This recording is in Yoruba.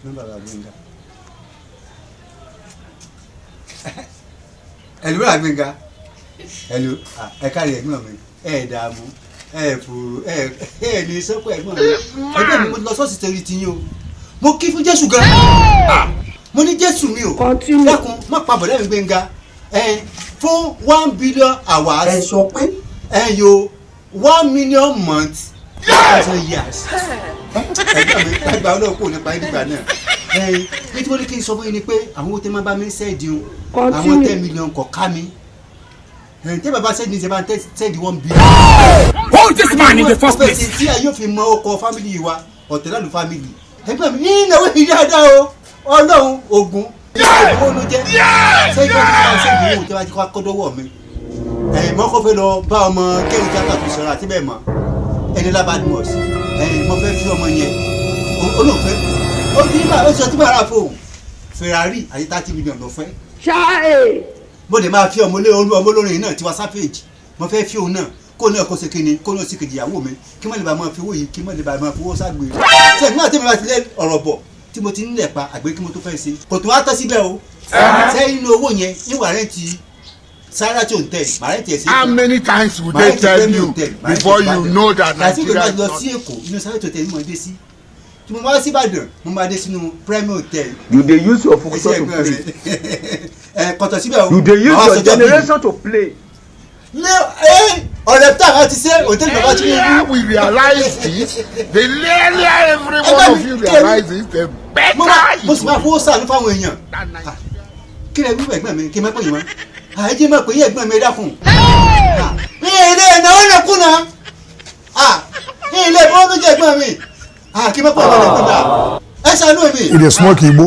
Nọ́mbà bàbá Gbénga. Ẹ̀lú bàbá Gbénga. Ẹ̀lú ẹ kárí ẹ̀gbọ́n mi. Ẹ dààmú, ẹ fòrò, ẹ ní sọ́kọ̀ ẹ̀gbọ́n mi. Ẹ̀gbọ́n mi, mo lọ sọ́ọ̀sì torí tiyín o. Mo kí fún Jésù gan. Mo ní Jésù mi o. Continue. Dákun, má pa bọ̀dá mi Gbénga. Ẹ fún 1 billion hours. Ẹ sọ pé. Ẹ yo 1 million months 1,000 years. Ẹgbẹ́ mi, ẹgbàá ọlọ́run kò nípa ìdìgbà náà. Ẹ ní tí wọ́n ní kí n sọ fún yín ni pé àwọn owó tẹ́ máa bá mi send o, àwọn Continue. 10 million kọ̀ ká mi. Ẹ tẹ́ bàbá send ṣe bá ń send 1 billion. Who is this man in the first place? Tí a yóò fi mọ ọkọ family wa ọ̀tẹ̀lálù family. Ẹgbẹ́ mi ní ìnáwó yìí dáadáa o, ọlọ́run ogun owó ló jẹ́ sẹ́yìn bá ti bá send owó tẹ́ bá ti kọ́ dọ́wọ́ mi. Ẹ̀yìn mọ́kọ́ fẹ́ lọ bá ọmọ kẹ́hìn tíátà tó sọ̀rọ̀ àti bẹ́ẹ̀ mọ́ ẹni lábàdìmọ̀s. Ẹ̀yìn mo fẹ́ fi ọmọ yẹn olóòfẹ́ ó ní bá ó sọ tí bàrà fóun Ferrari àti 30 million lọ fẹ́. Ṣáà. Mo lè máa fi ọmọ olé olú ọmọ olórin náà Tiwa Savage, mo fẹ́ fi òun náà kó náà kó ṣe kíni kó náà sì kejì ìyàwó mi, kí má lè bá máa fi owó yìí, kí má lè bá máa fi owó ságbèrè sẹ́yìn náà. Tẹ́mi bá ti lé ọ̀rọ̀ bọ̀ tí mo ti ń lẹ̀ pa àgbẹ̀ kí mo tó fẹ́ ṣe kò tó wá tọ́ síbẹ̀ o. Sẹ́yìn inú owó yẹn níwà rent Sarati Hotel, màá rent ẹ̀ sí. How many times would they tell you before you know that Nigeria Nigeria is is lọ not? Sí Èkó, inú Sarati Hotel ni mo dé sí. Tí mo bá sí Ìbàdàn, mo máa dé sínú Premier Hotel. You dey use your Ẹ ṣe function to ẹ̀gbọ́n play. mi, ẹ kọ̀tọ̀ síbẹ̀ o. You dey use Màá your sọjọ́ bí mi. generation to play. Ní ẹ ọ̀rẹ́ tá a bá ti ṣe hòtẹ́ẹ̀lì bàbá Tinubu. Earlier we realize this, the earlier every one of you realize this, the Mo better máa mo it sì máa will fowó sàánú fáwọn èèyàn. be. Kí lẹ wíwẹ̀ ẹ̀gbọ́n mi? Kí n má pè yín mọ́ àyè má pè yín. Ẹ̀gbọ́n mi, dákun ní ilé ìnáwó nàkúnà ní ilé ìfowó ló jẹ́. Ẹ̀gbọ́n mi, kí n má pè yín mọ́ nàkúnà, ẹ ṣàánú mi. You dey smoke igbo.